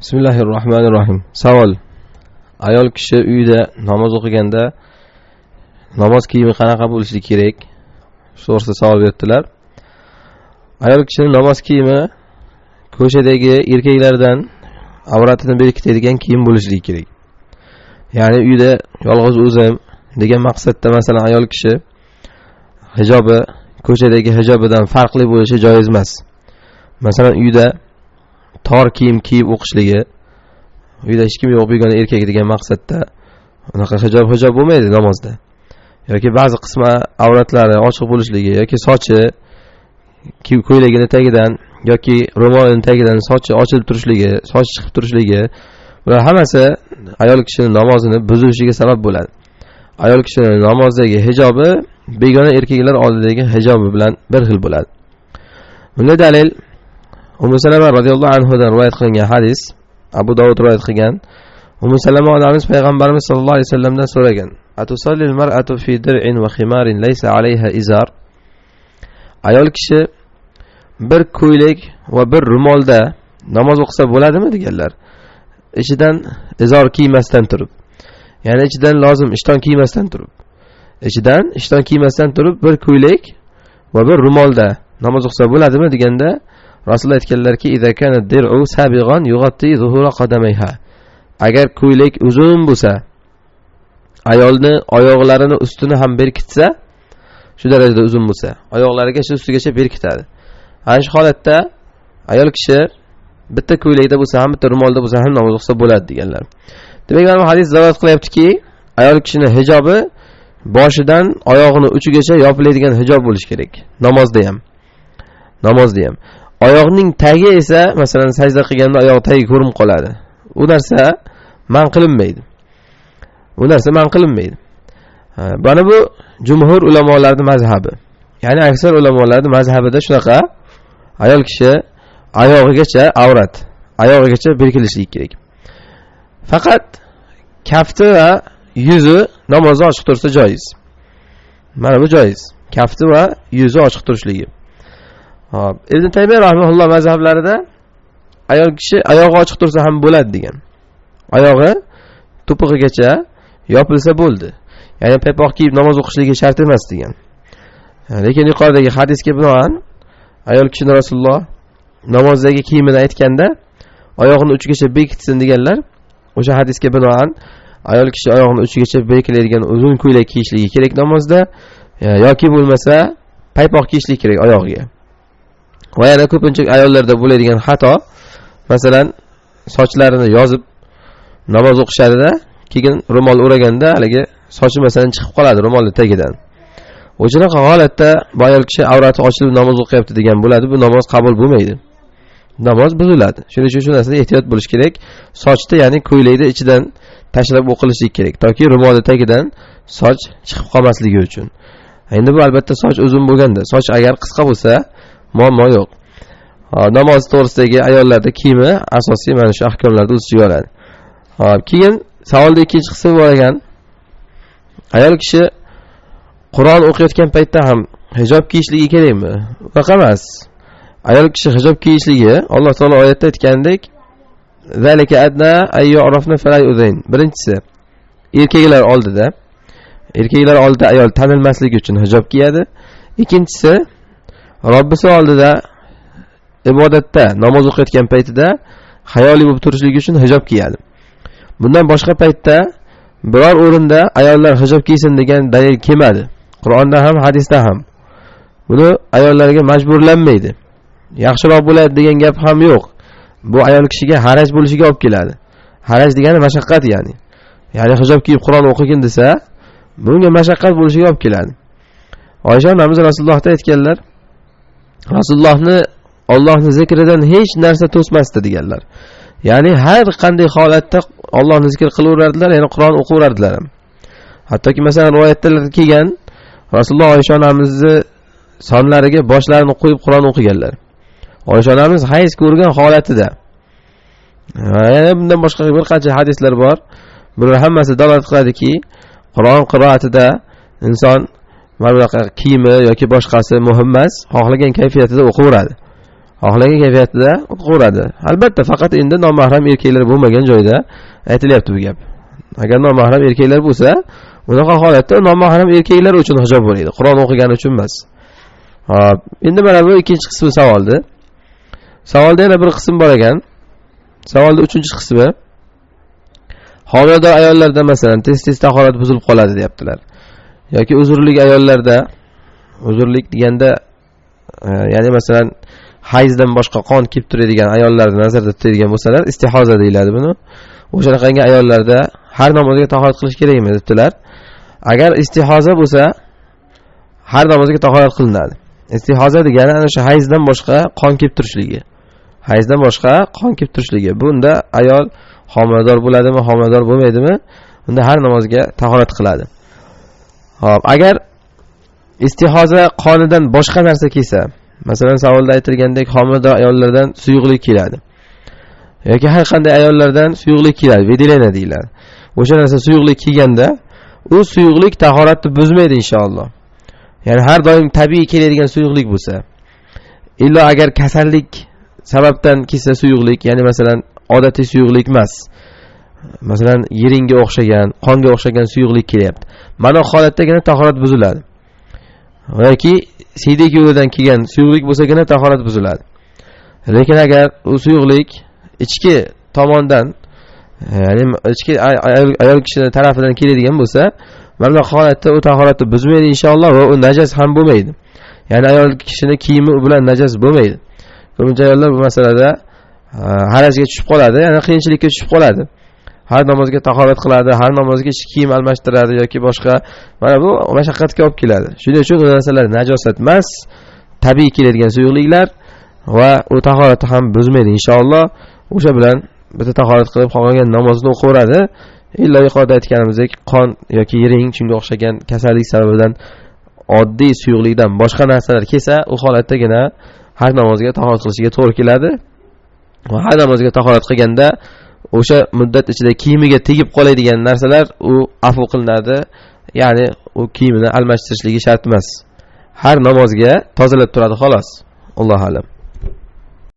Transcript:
Bismillahirrohmanirrohim. Savol: ayol kishi uyda namoz o'qiganda namoz kiyimi qanaqa bo'lishi kerak? Shu to'g'risida savol berdilar. Ayol kishining namoz kiyimi ko'chadagi erkaklardan avratini berkitadigan kiyim bo'lishi kerak. Ya'ni uyda yolg'iz o'zim degan maqsadda masalan ayol kishi hijobi ko'chadagi hijobidan farqli bo'lishi joiz emas. Masalan uyda tor kiyim kiyib o'qishligi, uyda hech kim yo'q begona erkak degan maqsadda unaqa hijob bo'lmaydi namozda. Yoki ba'zi qismi avratlari ochiq bo'lishligi yoki sochi ko'ylagini tagidan yoki ro'molining tagidan sochi ochilib turishligi, soch chiqib turishligi, bular hammasi ayol kishining namozini buzilishiga sabab bo'ladi. Ayol kishining namozdagi hijobi begona erkaklar oldidagi hijobi bilan bir xil bo'ladi. Bunga dalil Ummu Salama radhiyallohu anhudan rivoyat qilingan hadis, Abu Dovud rivoyat qilgan. Ummu Salama onamiz payg'ambarimiz sollallohu alayhi vasallamdan so'ragan: "Atusallil mar'atu fi dir'in va khimarin laysa alayha izar?" Ayol kishi bir ko'ylak va bir ro'molda namoz o'qisa bo'ladimi deganlar. Ichidan izor kiymasdan turib, ya'ni ichidan lozim ishton kiymasdan turib, ichidan ishton kiymasdan turib bir ko'ylak va bir ro'molda namoz o'qisa bo'ladimi deganda Rasululloh aytganlarki, "Iza kana dir'u sabigan yughatti zuhura qadamayha." Agar ko'ylak uzun bo'lsa, ayolni oyoqlarini ustini ham berkitsa, shu darajada uzun bo'lsa, oyoqlariga shu ustigacha berkitadi. Ana shu holatda ayol kishi bitta ko'ylakda bo'lsa ham, bitta ro'molda bo'lsa ham namoz o'qisa bo'ladi deganlar. Demak, mana bu hadis dalolat qilyaptiki, ayol kishining hijobi boshidan oyog'ini uchigacha yopiladigan hijob bo'lishi kerak. Namozda ham. Namozda ham. Oyoqning tagi esa, masalan, sajda qilganda oyoq tagi ko'rinib qoladi. U narsa man qilinmaydi. U narsa man qilinmaydi. Mana bu jumhur ulamolarning mazhabi. Ya'ni aksar ulamolarning mazhabida shunaqa ayol kishi oyog'igacha avrat, oyog'igacha berkilishligi kerak. Faqat kafti va yuzi namozda ochiq tursa joiz. Mana bu joiz. Kafti va yuzi ochiq turishligi. Hop, Ibn Taymiya rahimahulloh mazhablarida ayol kishi oyog'i ochiq tursa ham bo'ladi degan. Oyog'i to'pig'igacha yopilsa bo'ldi. Ya'ni paypoq kiyib namoz o'qishligi shart emas degan. Lekin yuqoridagi hadisga binoan ayol kishini Rasululloh namozdagi kiyimini aytganda oyog'ini uchigacha bekitsin deganlar. O'sha hadisga binoan ayol kishi oyog'ini uchigacha bekiladigan uzun ko'ylak kiyishligi kerak namozda, yoki bo'lmasa paypoq kiyishligi kerak oyog'iga. Va yana ko'pincha ayollarda bo'ladigan xato, masalan, sochlarini yozib namoz o'qishadida, keyin ro'mol o'raganda haligi sochi masalan chiqib qoladi ro'molni tagidan. O'shanaqa holatda bu ayol kishi avrati ochilib namoz o'qiyapti degan bo'ladi, bu namoz qabul bo'lmaydi. Namoz buziladi. Shuning uchun shu narsada ehtiyot bo'lish kerak. Sochni, ya'ni ko'ylakni ichidan tashlab o'qilishi kerak, toki ro'molni tagidan soch chiqib qolmasligi uchun. Endi bu albatta soch uzun bo'lganda, soch agar qisqa bo'lsa muammo yo'q. Namoz to'g'risidagi ayollarda kiyimi asosiy mana shu ahkomlarni o'z ichiga oladi. Hop, keyin savolda ikkinchi qismi bor ekan. Ayol kishi Qur'on o'qiyotgan paytda ham hijob kiyishligi kerakmi? Unaqa emas. Ayol kishi hijob kiyishligi Alloh taolo oyatda aytgandek, "Zalika adna ay yu'rafna fala yu'zayn." Birinchisi, erkaklar oldida, erkaklar oldida ayol tanilmasligi uchun hijob kiyadi. Ikkinchisi, Robbisi oldida ibodatda namoz o'qiyotgan paytida hayoli bo'lib turishligi uchun hijob kiyadi. Bundan boshqa paytda biror o'rinda ayollar hijob kiysin degan dalil kelmadi. Qur'onda ham, hadisda ham. Buni ayollarga majburlanmaydi. Yaxshiroq bo'ladi degan gap ham yo'q. Bu ayol kishiga haraj bo'lishiga olib keladi. Haraj degani mashaqqat ya'ni. Ya'ni hijob kiyib Qur'on o'qigin desa, bunga mashaqqat bo'lishiga olib keladi. Oysha onamiz Rasulullohda aytganlar, Rasulullohni Allohning zikridan hech narsa to'smasdi deganlar. Ya'ni har qanday holatda Allohni zikr qilaverardilar, ya'ni Qur'on o'qiverardilar ham. Hattoki masalan rivoyatlarda kelgan Rasululloh Oysha onamizni sonlariga boshlarini qo'yib Qur'on o'qiganlar. Oysha onamiz hayz ko'rgan holatida. Yana bundan boshqa bir qancha hadislar bor. Bular hammasi dalolat qiladiki, Qur'on qiroatida inson mana bunaqa kiyimi yoki boshqasi muhim emas, xohlagan kayfiyatida o'qiveradi. Xohlagan kayfiyatida o'qiveradi. Albatta, faqat endi nomahram erkaklar bo'lmagan joyda aytilyapti bu gap. Agar nomahram erkaklar bo'lsa, bunaqa holatda nomahram erkaklar uchun hijob bo'ladi, Qur'on o'qigani uchun emas. Hop, endi mana bu ikkinchi qismi savoldi. Savolda yana bir qism bor ekan. Savolda uchinchi qismi homilador ayollarda masalan tez-tez tahorat buzilib qoladi deyaptilar. Yoki uzrlik ayollarda, uzrlik deganda ya'ni masalan hayzdan boshqa qon kelib turadigan ayollarni nazarda tutadigan bo'lsalar, istihoza deyiladi buni. O'shanaqangi ayollarda har namozga tahorat qilish kerakmi debdilar. Agar istihoza bo'lsa, har namozga tahorat qilinadi. Istihoza degani ana o'sha hayzdan boshqa qon kelib turishligi. Hayzdan boshqa qon kelib turishligi. Bunda ayol homilador bo'ladimi, homilador bo'lmaydimi? Unda har namozga tahorat qiladi. Xo'p, agar istihoza qonidan boshqa narsa kelsa, masalan savolda aytilgandek homilador ayollardan suyuqlik keladi yoki har qanday ayollardan suyuqlik keladi, vedelena deyiladi. O'sha narsa suyuqlik kelganda, u suyuqlik tahoratni buzmaydi inshaalloh. Ya'ni har doim tabiiy keladigan suyuqlik bo'lsa, illo agar kasallik sababdan kelsa suyuqlik, ya'ni masalan odatiy suyuqlik emas, masalan yiringga o'xshagan, qonga o'xshagan suyuqlik kelyapti. Mana holatdagina tahorat buziladi. Yoki siydik yo'lidan kelgan suyuqlik bo'lsagina tahorat buziladi. Lekin agar u suyuqlik ichki tomondan, ya'ni ichki ayol kishining tarafidan keladigan bo'lsa, mana bu holatda u tahoratni buzmaydi inshaalloh va u najas ham bo'lmaydi. Ya'ni ayol kishining kiyimi u bilan najas bo'lmaydi. Ko'pincha ayollar bu masalada harajga tushib qoladi, ya'ni qiyinchilikka tushib qoladi. Har namozga tahorat qiladi, har namozga ichki kiyim almashtiradi yoki boshqa, mana bu mashaqqatga olib keladi. Shuning uchun u narsalar najosat emas, tabiiy keladigan suyuqliklar va u tahoratni ham buzmaydi inshaalloh. O'sha bilan bitta tahorat qilib qolgan namozni o'qiveradi. Illo yuqorida aytganimizdek qon yoki yiring shunga o'xshagan kasallik sababidan oddiy suyuqlikdan boshqa narsalar kelsa, u holatdagina har namozga tahorat qilishiga to'g'ri keladi. Va har namozga tahorat qilganda o'sha muddat ichida kiyimiga tegib qoladigan narsalar u afv qilinadi. Ya'ni u kiyimini almashtirishligi shart emas. Har namozga tozalab turadi xolos. Allohu a'lam.